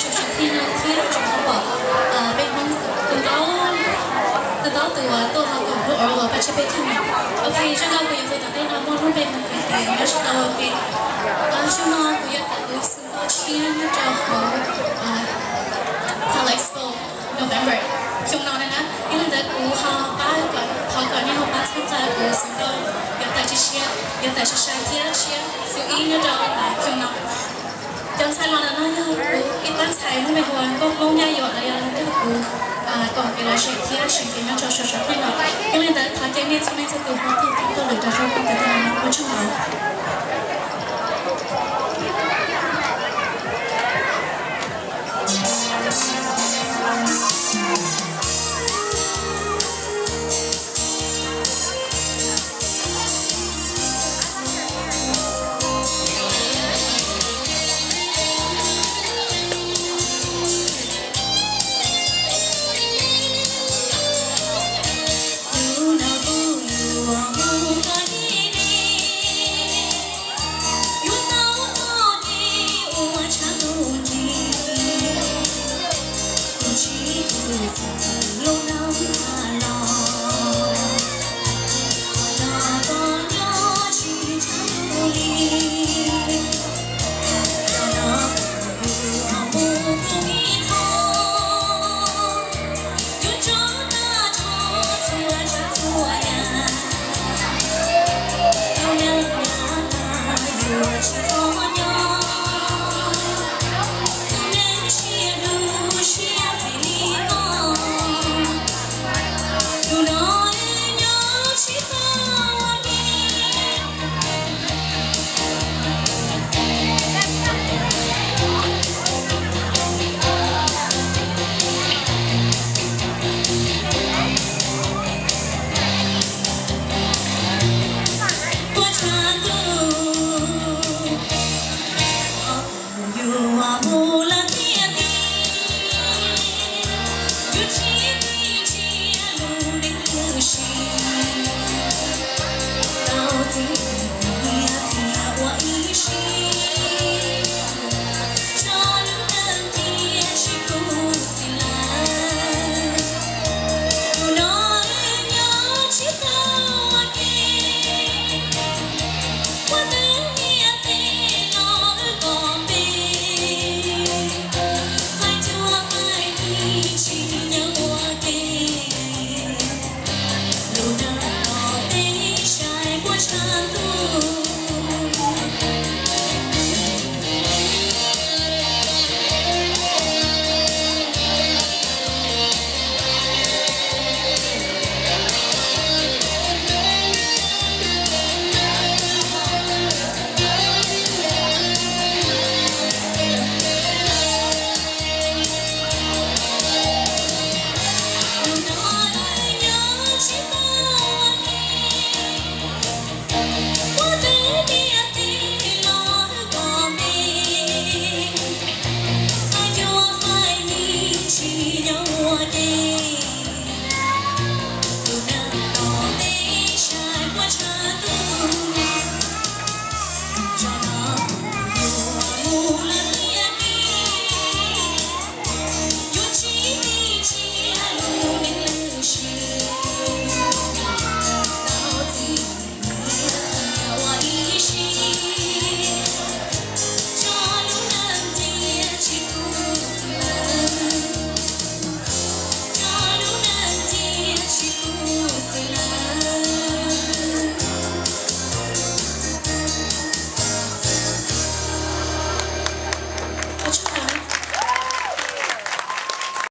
tsoom saib thiab no thiab tsoom pom peb Hmoob tus ntaub, tus ntaub tus uas tuaj hauv lub Aurora Paj Tsib Peb Caug no. Ok, zaj nkauj kuv yuav hu tom ntej no muaj lub npe hu hais tias nyob tsis tau ua ke. Xyoo no kuv yuav tawm kuv xwm nkauj tshiab nyob rau hauv College Expo November xyoo no na na. Yog li ntawd kuv ho pab kom, thov kom nej ho pab txhawb nqa kuv xwm nkauj yuav tawm tshiab, yuav tawm sai sai thiab tshiab xwm ib nyob rau xyoo no. Cov ntxhais los ntawm no yog kuv ib pab ntxhais lub npe hu ua Nkauj Hmoob Nyab Yuam los yog nrog kuv koom kev lom zem thiab siv kev nyob rau saum saum tej no. Yog li ntawd thov caw nej txhua leej txhua tus ho tuaj lwm rau zaj nkauj tom ntej no, ua tsaug ntau.